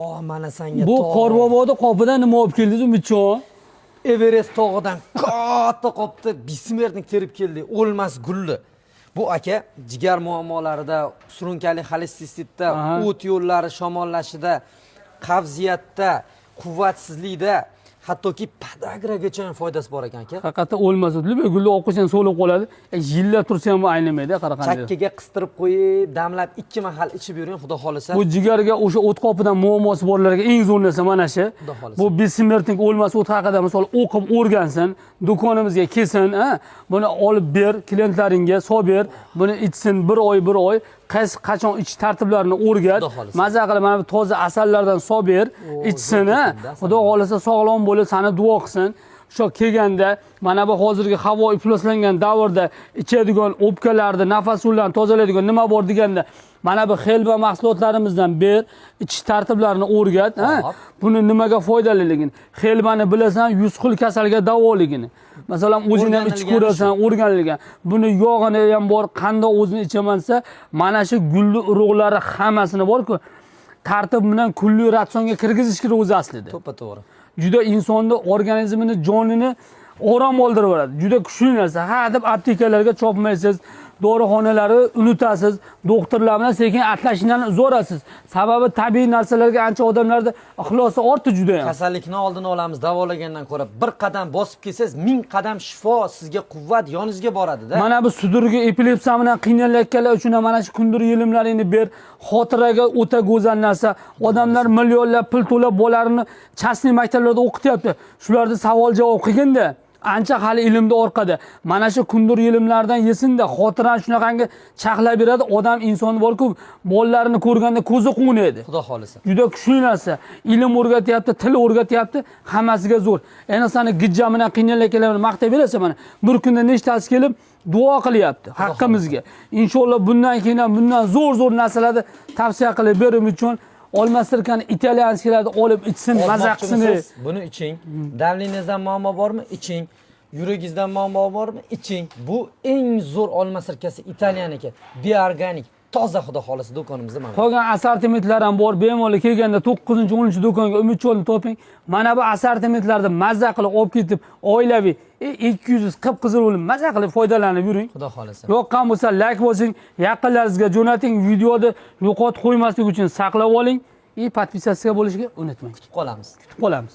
Oh, mana sanga Bu tog'. Qorboboni qopidan nima olib keldingiz, Umidjon? Everest tog'idan katta qopda бессмертник terib keldik. O'lmas gulli. Bu aka jigar muammolarida, surunkali xolestitda, o't yo'llari shamollashida, qabziyatda, quvvatsizlikda, hattoki podagragacha ham foydasi bor ekan, aka. Haqiqatda o'lmas ot. Любой gulni olib qo'ysang so'lib qoladi. Yillab tursa ham bu aynimaydi, qaraqanday. Chakkaga qistirib qo'yib, damlab ikki mahal ichib yuring, xudo xohlasa. Bu jigarga o'sha o't qopidan muammosi borlarga eng zo'r narsa mana shu. Xudo xohlasa. Bu бессмертник o'lmas o't haqida misol o'qib o'rgansin, do'konimizga kelsin, ha? Buni olib ber, klientlaringga solib ber, buni ichsin bir oy bir oy, qaysi qachon ichish tartiblarini o'rgat. Xudo xohlasa. Maza qilib mana bu toza asallardan solib ber, ichsin, ha? Zo'r ketdi, Xudo xohlasa sog'lom bo'lib sani duo qilsin. Shu kelganda mana bu hozirgi havo ifloslangan davrda ichadigan o'pkalarni, nafas yo'llarini tozalaydigan nima bor deganda mana bu xelba mahsulotlarimizdan ber, ichish tartiblarini o'rgat, ha? Buni nimaga foydaliligini. Xelbani bilasan, 100 xil kasalga davoligini. Masalan, o'zing ham ichib O'rganilgani. ko'rasan, o'rganilgan. Buni yog'ini ham bor, qandoq o'zini ichaman desa, mana shu gulli urug'lari hammasini bor-ku, tartib bilan kunlik ratsionga kirgizish kerak o'zi aslida. To'ppa to'g'ri. Juda insonni organizmini, jonini orom oldirib yuboradi. Juda kuchli narsa. Ha deb aptekalarga chopmaysiz, dorixonalarni unutasiz, doktorlar bilan sekin atlashinglarni uzorasiz. Sababi tabiiy narsalarga ancha odamlarda ixlosi ortdi juda ham. Kasallikni oldini olamiz davolagandan ko'ra. Bir qadam bosib kelsangiz, ming qadam shifo sizga, quvvat yoningizga boradi-da. Mana bu sudurgi, epilepsiya bilan qiynalayotganlar uchun ham mana shu kundur yelimlaringni ber. Xotiraga o'ta go'zal narsa. Odamlar millionlab pul to'lab bolalarini частный maktablarda o'qityapti. Shularda savol javob qilganda ancha hali ilmda orqada. Mana shu kundur yelimlardan yesinda xotirani shunaqangi chaqlab beradi. Odam inson borku, bolalarini ko'rganda ko'zi quvnaydi. Xudo xohlasa. Juda kuchli narsa. Ilm o'rgatyapti, til o'rgatyapti, hammasiga zo'r. Endi sani gijja bilan qiynalayotganlarni maqtab berasan mana. Bir kunda nechtasi kelib duo qilyapti haqqimizga. Inshaalloh bundan keyin ham bundan zo'r-zo'r narsalarni tavsiya qilib berim uchun olma sirkani итальянский larni olib ichsin, maza qilsin. Ozmoqchimisiz? Buni iching. Давление ngizdan muammo bormi? Iching. Yuragingizdan muammo bormi? Iching. Bu eng zo'r olma sirkasi italyaniki. Bioorganik, toza, xudo xohlasa do'konimizda mana. Qolgan assortimentlar ham bor. Bemalol kelganda 9-10 do'konga Umidcholni toping. Mana bu assortimentlarni mazza qilib olib ketib, oilaviy 200 qip-qizil bo'lib maza qilib foydalanib yuring. Xudo xohlasa. Yoqqan bo'lsa layk bosing, yaqinlaringizga jo'nating, videoni yo'qotib qo'ymaslik uchun saqlab oling и подписаться bo'lishga unutmang. Kutib qolamiz. Kutib qolamiz.